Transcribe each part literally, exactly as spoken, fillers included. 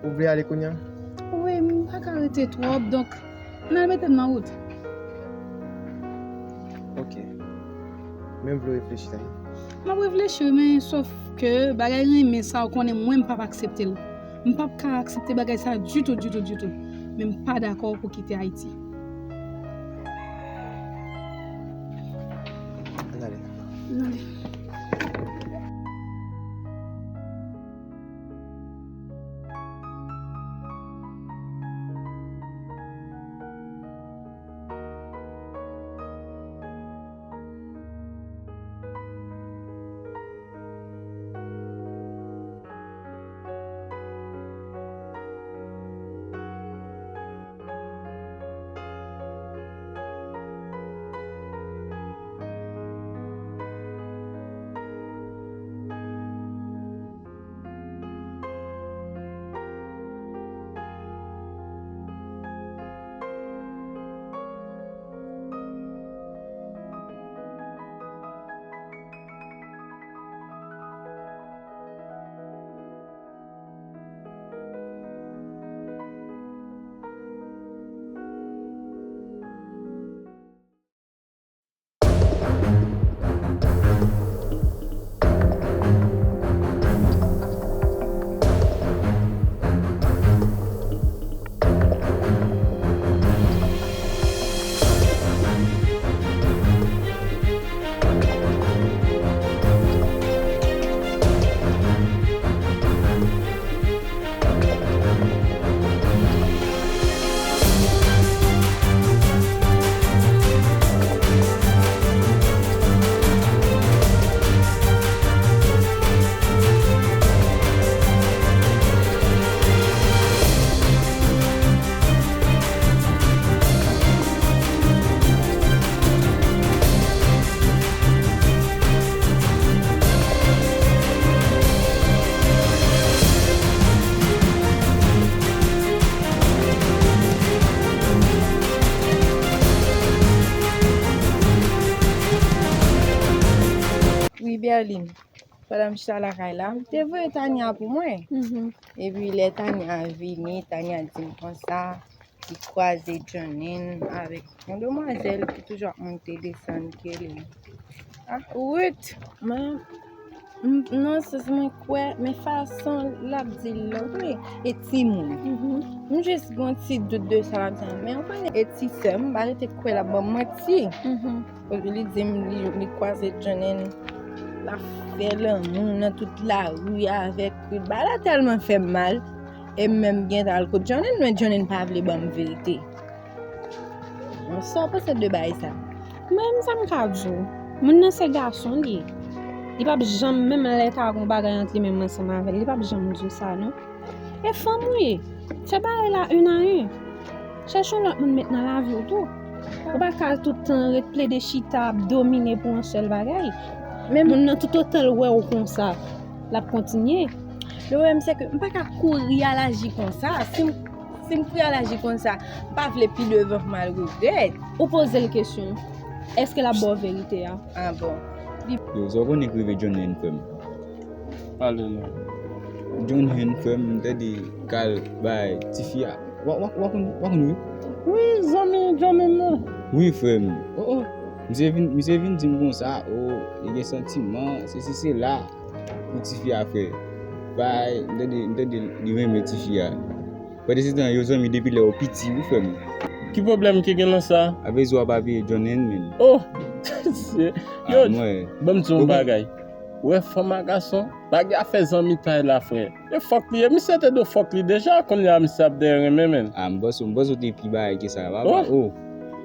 Ou vle ale kounye a? Wi, m pa ka rete twòp, donk n al mete m nan wout. Ok. Men m vle w reflechi, tande. M ap reflechi, men sòf ke bagay renmen sa, ou konnen mwen m p ap aksepte l. M p ap ka aksepte bagay sa ditou, ditou, ditou. Men m pa dakò pou kite Ayiti. Ann ale. Ann ale. Wi, Berline. Pandan m chita lakay la, m te voye Tania pou mwen. Mhm. Epi lè Tania vini, Tania di m konsa, li kwaze Johnny avèk yon demwazèl ki toujou ap monte desann ki rele, ah, Ruth. Mwen, m, nan sans mwen kwè, men fason l ap di l la, wi, e timoun. Mhm. M jis gen yon ti dout de sa l ap di a, men ou konnen e ti sè m, m pa rete kwè l ap ban m manti. Mhm. Epi li di m li, li kwaze Johnny, l ap fè lanmou nan tout lari avèk Ruth. Bagay la tèlman fè m mal. E m menm gentan al kot Johnny, men Johnny pa vle ban m verite. Bon, sa w panse de bagay sa? Mwen menm sa m ka di w. Moun nan se gason li ye. Li p ap janm, menm lè ta gen yon bagay ant li menm ansanm avè l, li p ap janm di w sa non. E fanm ou ye. Fè bagay la youn a youn. Chèche yon lòt moun met nan lavi w tou. Ou pa ka tout tan ret plede chita ap domine pou yon sèl bagay. Men moun nan toutotan l wè w konsa, l ap kontinye. Pwoblèm se ke m pa ka kouri al aji konsa. Si m, si m kouri al aji konsa, m pa vle pi devan pou m al regrèt. Ou poze l kesyon, èske l ap ba w verite a? Ah bon. Yo, sa w konnen k rive Johnny frè m? Pale non. Johnny frè m, m tande k al bay tifi a. Wa, wa, wa konn, wa konn wi? Wi, zanmi Johnny nan. Wi, frè m. Oh, oh. Misye vin, misye vin di m konsa, oh, li gen santiman, sesi sela, pou tifi a, frè. Bay, m tande, m tande li renmen tifi a. Pandan se tan, yo zanmi depi lè yo piti, wi, frè m. Ki pwoblèm ki gen nan sa? Apre sa, w ap apiye Johnny, men. Oh! Yo, ban m di w yon bagay. Ou wè fanm ak gason, pa gen afè zanmitay la, frè. E fòk li ye, misye te do fòk li deja, kounye a misye ap dèyè renmen, men. Ah, m panse, m panse w te pi bagay ke sa, papa. Oh.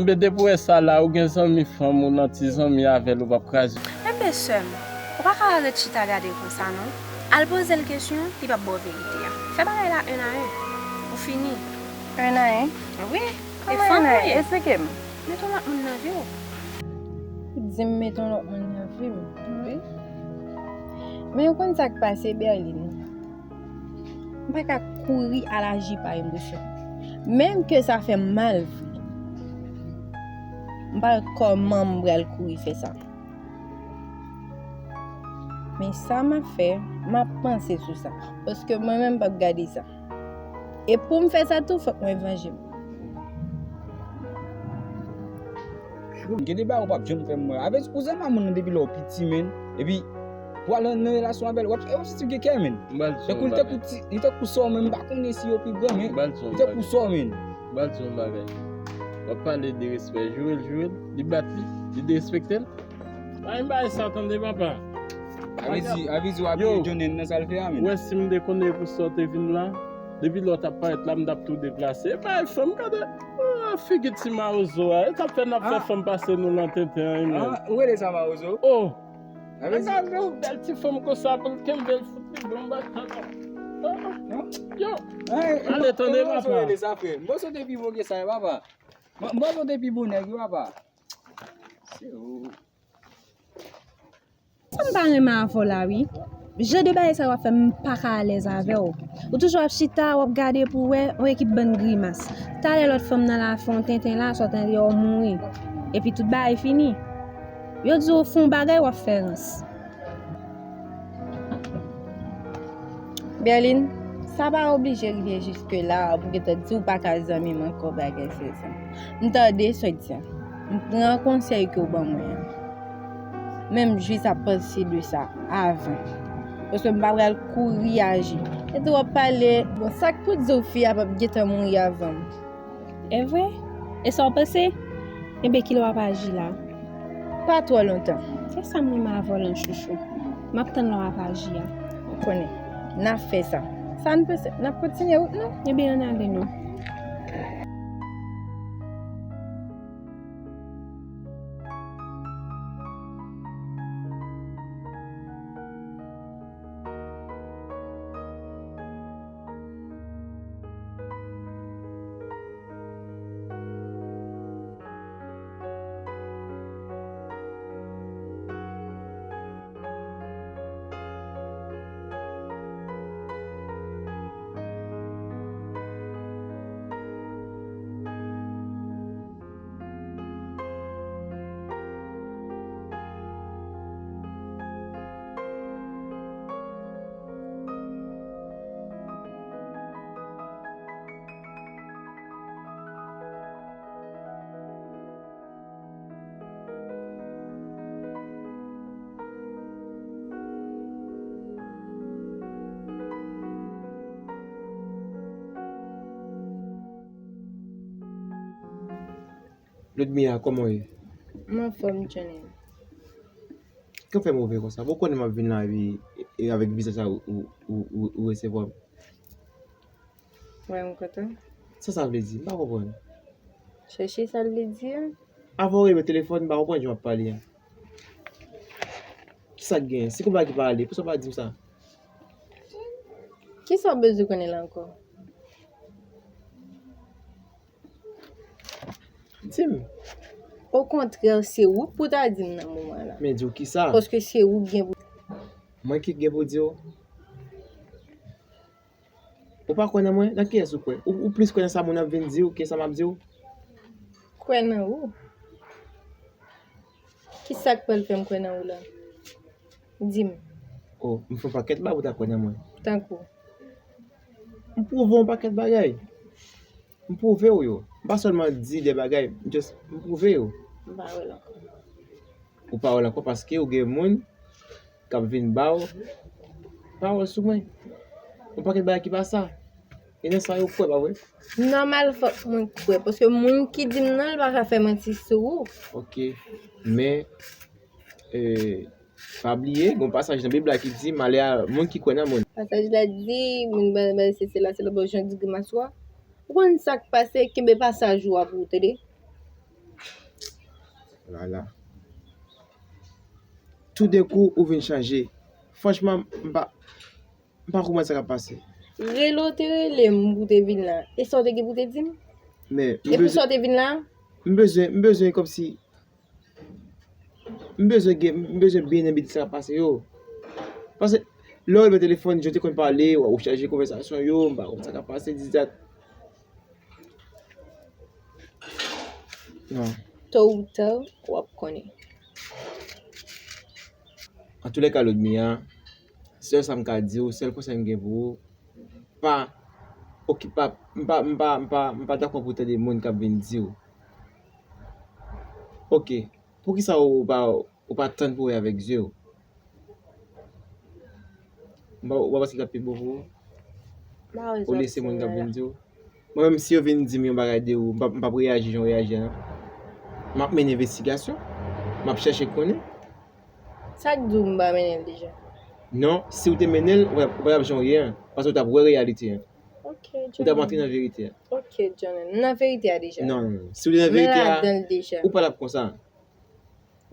Enben, depi w wè sa la, ou gen zanmi fanm ou nan ti zanmi avè l, ou p ap kraze. Enben, sè m, ou pa ka ret chita gade l konsa, non. Al poze l kesyon, li p ap ba w verite a. Fè bagay la en a en. Ou fini. En a en? Wi. E fanm ou ye. Esplike m. Met yon lòt moun nan vi w. Ou di m met yon lòt moun nan vi m. Wi. Men ou konn sa k pase, Berline? M pa ka kouri al aji pa emosyon. Menm ke sa fè m mal vre. M pa wè kòman m pral kouri fè sa. Men sa m ap fè, m ap panse sou sa. Paske mwen menm m p ap gade sa. E pou m fè sa tou, fòk mwen vanje m. Gen de bagay ou p ap janm fè m wè. Avèk kouzen mamoun nan depi lè w piti, menn. Epi, pou al nan relasyon avè l, w ap, w ap santi w gen kè, menn. Tankou li tankou ti, li tankou sè w, menn, m pa konnen si yo pi gran, men li tankou sè w, menn. M pral di w yon bagay. W ap pale de respè. Joure l, joure l, li bat li, li derespekte l. Pa gen bagay sa tande, papa. A vle di, a vle di w ap Yo. Jonnen nan sa l fè a, menn. Ou wè si m te konnen pou sa w te vin la, depi lè w t ap parèt la, m t ap tou deplase. E bay fanm, gade, ah, figi ti mawozo a, e t ap fè n ap fè Ah. fanm pase nou nan tenten an, menn. Ah, ou rele sa mawozo? Oh! A vle di Gade yon bèl ti fanm konsa pou l kenbe l fout li bon bak tande. Ah, Non? Yo! Ay, Ale, tande, mawozo papa. Rele sa, frè. Mawozo te pi bon ke sa, papa. Ma-, mawozo te pi bon nèg, wi, papa. Se ou. Sa m pa renmen avè w la, wi. Jan de bagay sa yo ap fè m pa ka alèz avè w. Ou toujou ap chita, w ap gade pou w wè, yon ekip bann grimas. Talè lòt fanm nan la fè yon tenten la, sa w tande w mouri. Epi tout bagay fini. Yo di w fè yon bagay, w ap fè rans. Berline, sa pa oblije rive jiske la pou gentan di w pa ka zanmi m ankò bagay se sa. M tande sa w di a. M pran konsèy ke w ban mwen an. Men m jis ap panse de sa avan. Paske m pa pral kouri aji. E tou w ap pale. Bon, sa k pou di w fi a p ap gentan mouri avan m? E vre? E sa w panse? Enben, kilè w ap aji la? Pa twò lontan. Se sa m renmen avè w lan, chouchou. M ap tann lè w ap aji a. Ou konnen, n ap fè sa. Sa n panse, n ap kontinye wout nou? Enben, ann ale non. Ludmilla, kòman w ye? M anfòm, Johnny. Kè w fè move konsa? Bon, ou konnen m ap vin la, epi, e, avèk vizaj sa ou, ou, ou, ou, ou resevwa m. Wè, m kontan. Sa sa vle di? M pa konprann. Chèche sa l vle di a. Avan w rele telefòn, m pa konprann jan w ap pale a. Kisa k genyen? Si konba ki pa ale, poukisa w pa di m sa? Kisa w bezwen konnen la ankò? Di m. Okontrè, se ou k pou ta di m nan moman la. Men di w kisa? Paske se ou k gen pou. Mwen ki gen pou di w? Ou pa kwè nan mwen? Nan kiyès ou kwè? Ou, ou plis kwè nan sa moun ap vin di w ke sa m ap di w? Kwè nan ou? Kisa k pral fè m kwè nan ou la? Di m. Oh, m fè yon pakèt bagay pou w ta kwè nan mwen. Tankou? M pwouve w yon pakèt bagay. M pwouve w yo. M pa sèlman di de bagay, m just, m pwouve yo. M pa wè l ankò. Ou pa wè l ankò paske ou gen moun k ap vin ba w pawòl sou mwen. Yon pakèt bagay ki pa sa. E nan sa yo kwè, pa vre? Nòmal, fòk mwen kwè, paske moun ki di m nan, l pa ka fè manti sou ou. Ok. Men, eh, pa bliye, gen yon pasaj nan Bib la ki di, malè a moun ki kwè nan moun. Pasaj la di, moun ba, ba, se, se la, se la, bon, jan di grimas ou a. Ou konn sa k pase, kenbe pasaj ou a pou ou, tande. Lala. Toudenkou, ou vin chanje. Franchman, m pa, m pa konprann sa k ap pase. Rele w te rele m pou te vin la. E sa w te gen pou te di m? Men, m bezwen, sa w te vin la? M bezwen, m bezwen kòmsi, m bezwen gen, m bezwen byen nan biten sa k ap pase yo. Paske, lè w rele telefòn, jan w te konn pale, w, w chanje konvèsasyon yo, m pa konn sa k ap pase, dis dat. Non. To ou ta, w ap konnen. Antoulèka, Ludmilla, sèl sa m ka di w, sèl konsèy m gen pou ou, pa, okipe, pa, m pa, m pa, m pa, m pa dakò pou tande moun k ap vin di w. Ok, poukisa ou pa, ou pa tann pou wè avèk zye w? Ou pa, ou pa panse l t ap pi bon pou ou? Olye se moun k ap vin di w. Mwen menm, si yo vin di m yon bagay de ou, m p ap, m p ap reyaji jan w reyaji a, non. M ap mennen envestigasyon. M ap chèche konnen. Sa k di w m pa mennen l deja? Non, si w te mennen l, ou pa, ou pa t ap jan w ye an. Paske w t ap wè reyalite an. Ok, Johnny. Ou t ap antre nan verite an. Ok, Johnny. M nan verite a deja. Non, non, non. Si w te nan verite a, ou pa t ap konsa.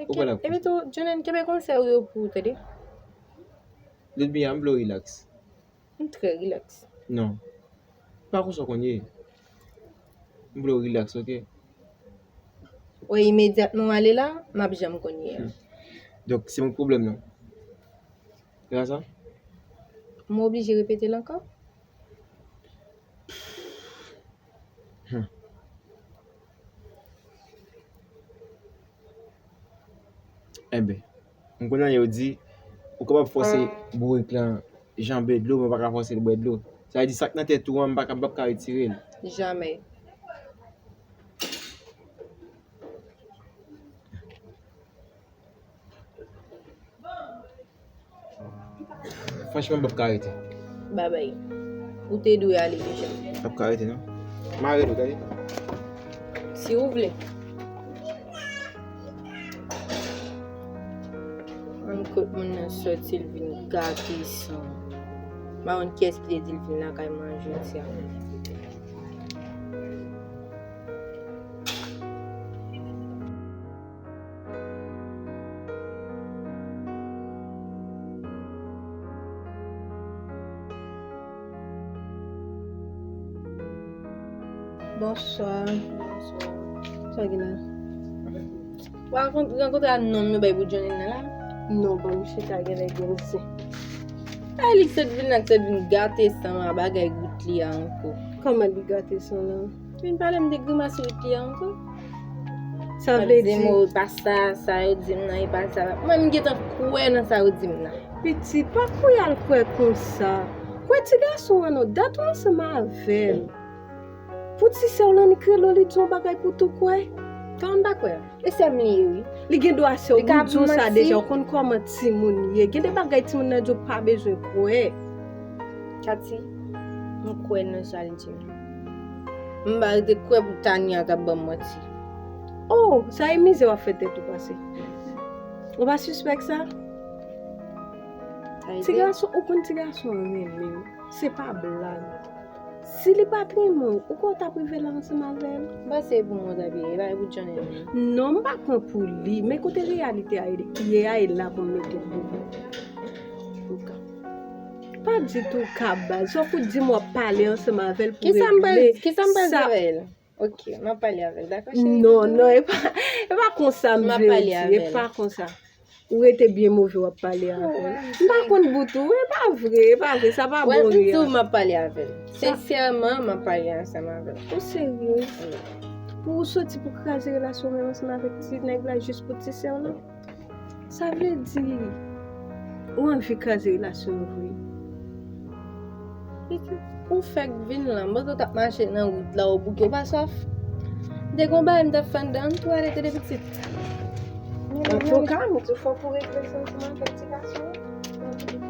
Ou pa t ap konsa. Epi tou, Johnny, kenbe konsèy ou yo pou ou, tande. Ludmilla, m vle w rilaks. M trè rilaks. Non. Pa konsa w konn ye. M vle w rilaks, ok? Wi, imedyatman w ale la, m ap jan m konn ye a. Hmm. Donk, se yon pwoblèm, non? Se pa sa? M oblije repete l ankò? Hmm. Enben, m konn nan yo di, ou kapab fòse bourik lan janbe dlo, men w pa ka fòse l bwè dlo. Sa vle di, sa k nan tèt ou an, m pa ka, m p ap ka retire l. Jamè. Franchman, m p ap ka rete. Babay. Ou te dwe ale deja. M p ap ka rete, non. Mare l, ou tande? Si ou vle. Ann kot moun nan sòti, l vin gate san. M pa konn kiyès ki te di l vin lakay mwen jodi a. Bonswa. Bonswa. Sa gen la? Ou pa rankontre a nonm yo bay pou Johnny nan la? Non, ban m chita, genlè gen zen. Ay, li sot vin la, sot vin gate san m a bagay gout li a ankò. Kòman li gate san la? Vin pale m de grimas ou di a ankò. Sa vle di, m, oh, e pa sa, sa yo di m nan, e pa sa. Mwen, m gentan kwè nan sa yo di m nan. Pitit, pa kouri al kwè konsa. Kwè ti gason an non, dat ou ansanm avè l. Pou ti sè w lan, li rele w, li di yon bagay pou tou kwè. Kòman m pa kwè? E sè m li ye, wi. Li gen dwa sè w, li ka di w sa deja, ou konn kòman timoun ye. Gen de bagay timoun nan di w pa bezwen kwè. Katy, m kwè nan sa l di m. M pa rete kwè pou Tania t ap ban m manti. Oh, sa e mizè w ap fè tèt ou pase. Ou pa sispèk sa? Ti gason, ou konn ti gason an renmen w. Se pa blag. Si li pa t renmen w, ou kwè w t ap rive la ansanm avè l? M panse e pou mwen w t ap ye, e pa e pou Johnny non. Non, m pa pran pou li, men kote reyalite a ye a, e la pou m mete l devan. Ou ka. Pa ditou ka baz. Fòk ou di m w ap pale ansanm avè l pou regle sa. Kisa m pral, kisa m pral di avè l? Ok, m ap pale avè l, dakò, cheri? Non, non, e pa, e pa konsa m vle di, e pa konsa. Ou rete byen move, w ap pale avè l. M pa konn bout ou, e pa vre, e pa vre, sa pa bon ri a. Wè, m di w m ap pale avè l. Sensèman, m ap pale ansanm avè l. Ou serye? Wi. Pou ou soti pou kraze relasyon w menm ansanm avèk ti nèg la jis pou ti sè w lan? Sa vle di, Ou anvi kraze relasyon nou vre. Pitit, ou fèk vin la, m panse w t ap mache nan wout la, ou bouke, ou pa swaf. M te gon bagay m t ap fè anndan, m tou ale tande pitit. Antouka, nou tou fò pou regle santiman kèk ti gason.